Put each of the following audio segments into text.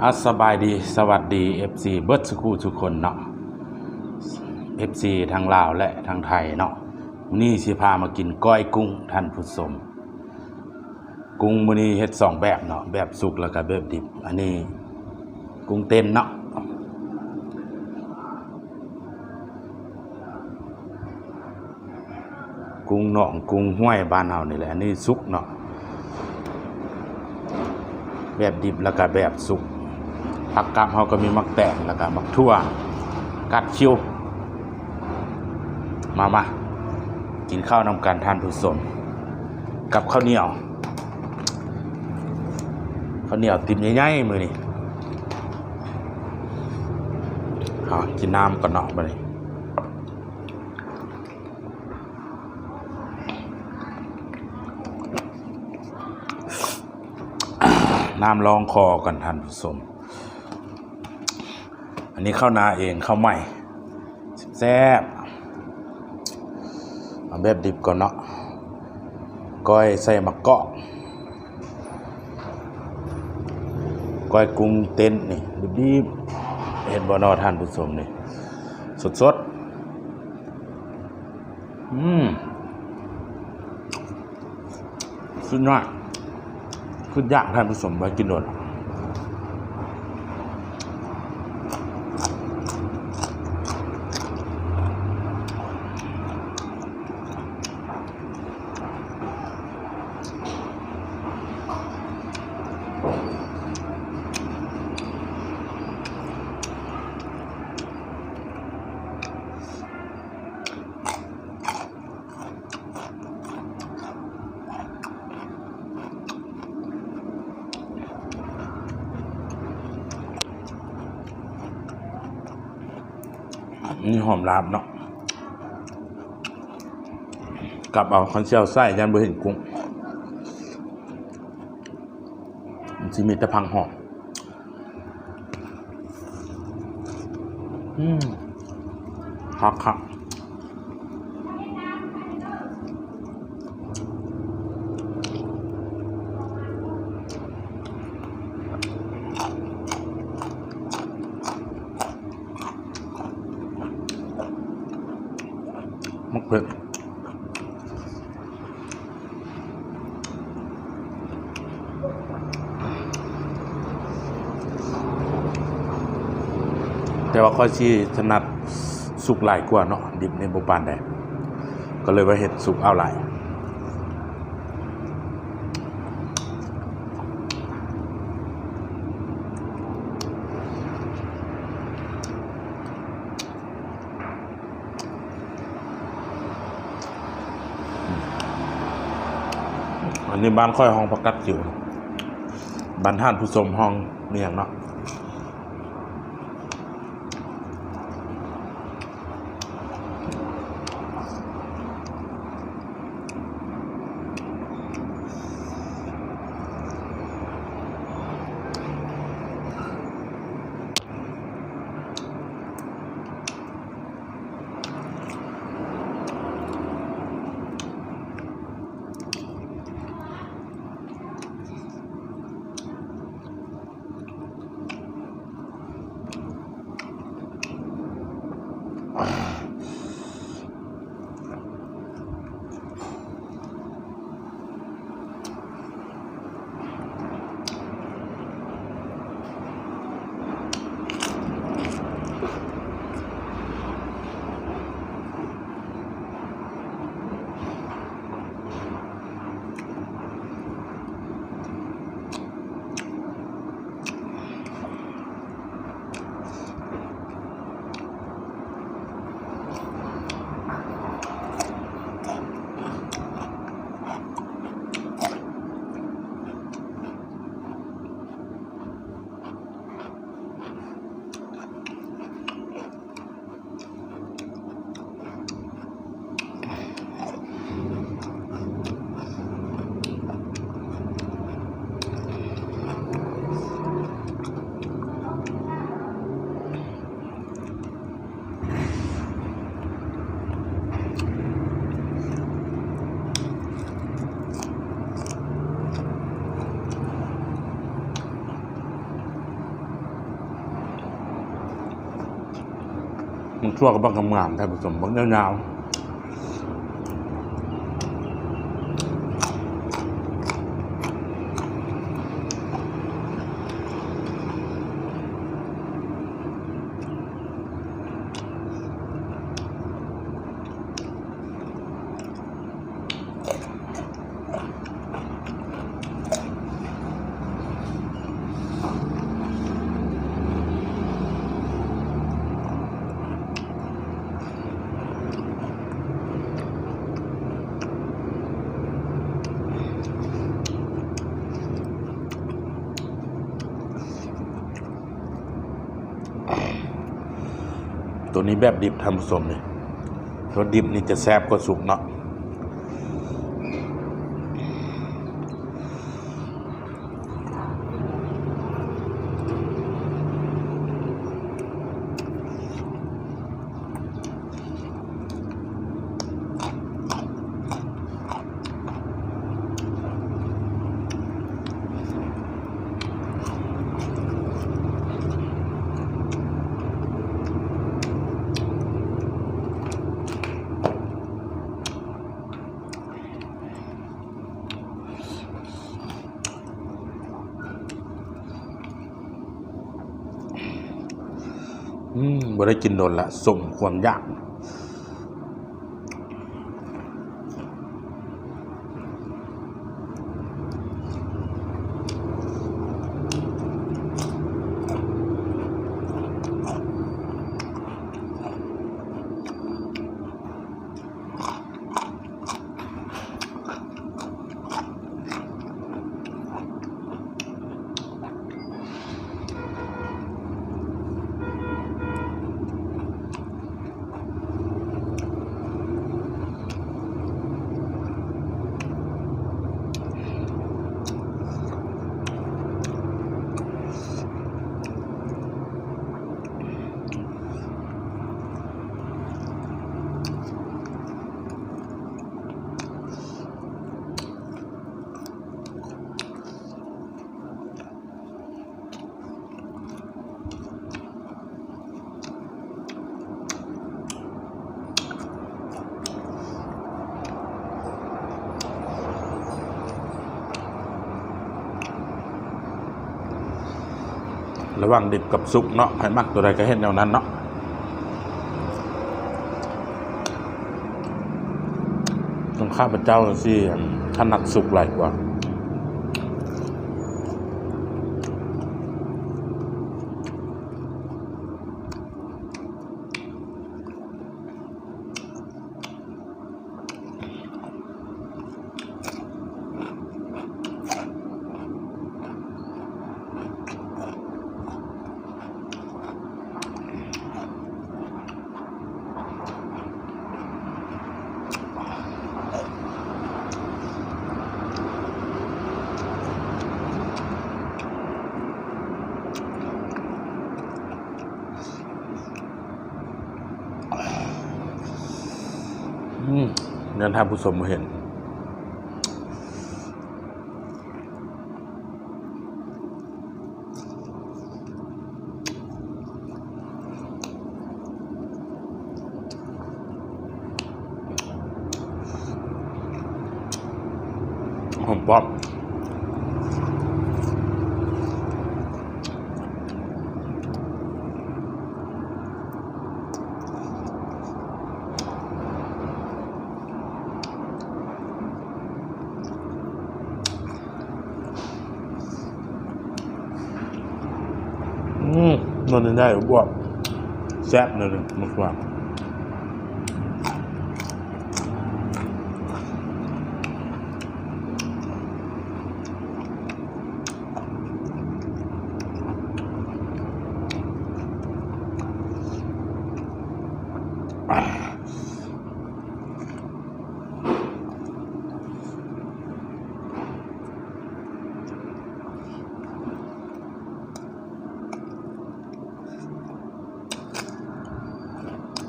ອາ ສະບາຍດີ ສະຫວັດດີ ເອັຟຊີ ເບິດສູ່ຄູ່ສູ່ຄົນເນາະ ເອັຟຊີ ທັງລາວ ແລະ ທັງໄທເນາະ. ມື້ນີ້ຊິພາມາກິນກ້ອຍກຸ້ງ ທ່ານຜູ້ຊົມ. ກຸ້ງມື້ນີ້ເຮັດສອງແບບເນາະ ແບບສຸກ ແລ້ວກະແບບດິບ. ອັນນີ້ກຸ້ງເຕັ້ນເນາະ ກຸ້ງໜອງກຸ້ງຫ້ວຍບ້ານເຮົານີ້ແຫຼະ. ອັນນີ້ສຸກເນາະ ແບບດິບ ແລ້ວກະແບບສຸກ. ຜັກກັບເຮົາກະມີໝາກແຕງ ແລ້ວກະໝາກຖົ່ວ ກັດຄິວ. ມາ ມາ ກິນເຂົ້ານຳກັນທ່ານຜູ້ຊົມ ກັບເຂົ້າໜຽວ ເຂົ້າໜຽວຕິ່ມໃຫຍ່ໆ ມື້ນີ້. ເອົາ ກິນນ້ຳກ່ອນເນາະ ບາດນີ້. ນ້ຳລອງຄໍກ່ອນທ່ານຜູ້ຊົມ. ອັນນີ້ເຂົ້ານາເອງ ເຂົ້າໃໝ່ ແຊບໆ. ເອົາແບບດິບກ່ອນເນາະ ກ້ອຍໃສ່ໝາກເກາະ ກ້ອຍກຸ້ງເຕັ້ນນີ້ ດິບໆ. ເຫັນບໍ່ເນາະທ່ານຜູ້ຊົມນີ້ ສົດໆ. ອືມ ສຸດຍອດ ຄືຢາກ ທ່ານຜູ້ຊົມ ບໍ່ໄດ້ກິນດົນ. ນີ້ຫອມລາບເນາະ ກັບເອົາຄັນຊິເອົາໃສ່ ຢ້ານບໍ່ເຫັນກຸ້ງ ມັນຊິມີແຕ່ຜັກຫອມ. ອືມ ຄັກໆ. ໝາກເຜັດ ແຕ່ວ່າຂ້ອຍຊິຖະໜັດສຸກຫຼາຍກວ່າເນາະ ດິບນີ້ບໍ່ປານໃດ ກໍເລີຍວ່າເຮັດສຸກເອົາຫຼາຍ. ອັນນີ້ບ້ານຂ້ອຍຮ້ອງຜັກກາດຂຽວ ບ້ານທ່ານຜູ້ຊົມຮ້ອງອີ່ຫຍັງເນາະ? ອ ໝາກຖົ່ວກໍບັກງາມໆ ທ່ານຜູ້ຊົມ ບັກຍາວໆ. ໂຕນີ້ແບບດິບ ທ່ານຜູ້ຊົມ ນີ້ ໂຕດິບນີ້ຈະແຊບກວ່າສຸກເນາະ. ອືມ ບໍ່ໄດ້ກິນດົນລະ ສົມຄວາມຢາກ. ລະຫວ່າງດິບກັບສຸກເນາະ ໃຜມັກໂຕໃດກໍເຮັດແນວນັ້ນເນາະ. ຂອງຂ້າພະເຈົ້າຊິຖະໜັດສຸກຫຼາຍກວ່າ. ອືມ ແນວທ່ານຜູ້ຊົມເຫັນ ຫອມປ້ອມ. ອືມ ໜ່ວຍໄດ້ບວກ ແຊບເລີຍໝາກຖົ່ວ. ອື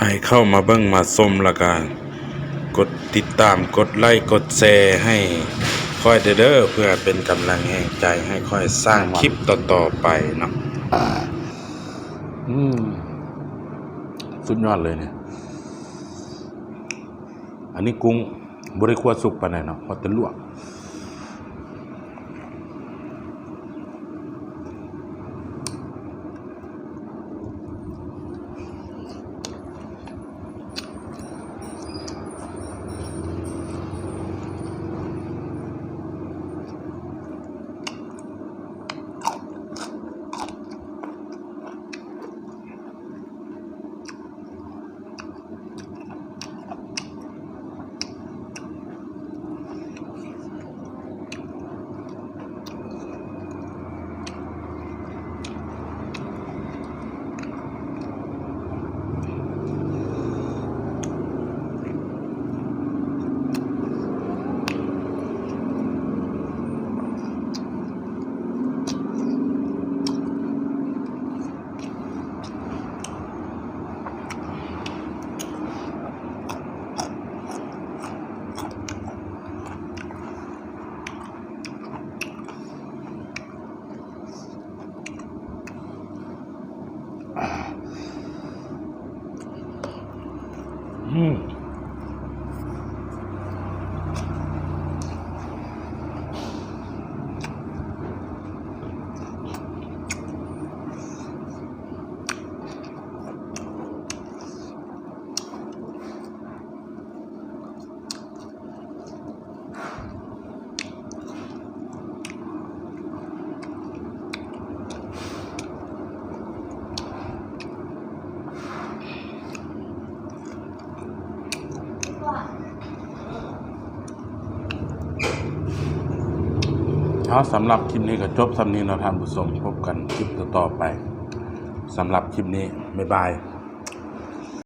ໃຜເຂົ້າມາເບິ່ງມາຊົມ ແລ້ວກະກົດຕິດຕາມ ກົດໄລ້ ກົດແຊໃຫ້ຂ້ອຍແດ່ເດີ ເພື່ອເປັນກຳລັງແຮງໃຈໃຫ້ຂ້ອຍສ້າງຄລິບຕໍ່ໆໄປເນາະ. ອືມ ສຸດຍອດເລີຍນີ້. ອັນນີ້ກຸ້ງບໍ່ໄດ້ຂົ້ວສຸກປານໃດເນາະ ພໍແຕ່ລວກ. ອືມ. ເອົາ ສຳລັບຄລິບນີ້ກໍຈົບສ່ຳນີ້ເນາະທ່ານຜູ້ຊົມ, ພົບກັນຄລິບຕໍ່ໆໄປ. ສຳລັບຄລິບນີ້ ບາຍບາຍ.